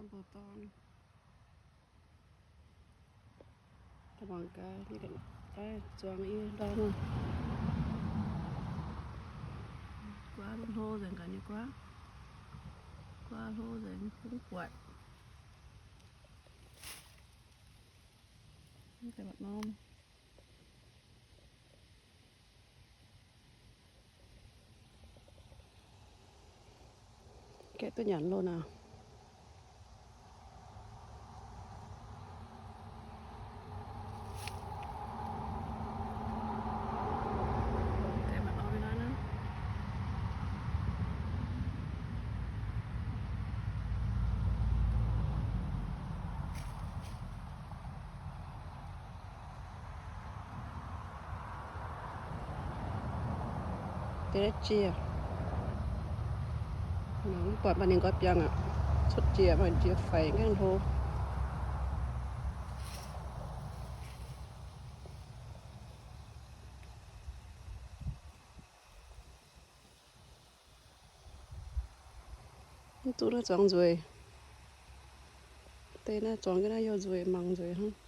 Mbuo dorn. Mangc gaax, zuangx yie ndau nor. Guaav hlo nzengc, gaax nyei guaav. Guaav hlo nzengc, kungx buatc. Mv deix norm. Gaeqv duqv nyanc loh naaic. Deix jiex, mv buatc maaih ninh nqoi biangh aqv. Cuotv jiex maaih jiex faix gaengh hlo. Mv duqv naaiv zuangx nzueic. Deix naaiv zuangx jienv naaiv youh nzueic, mangc nzueic hnangv.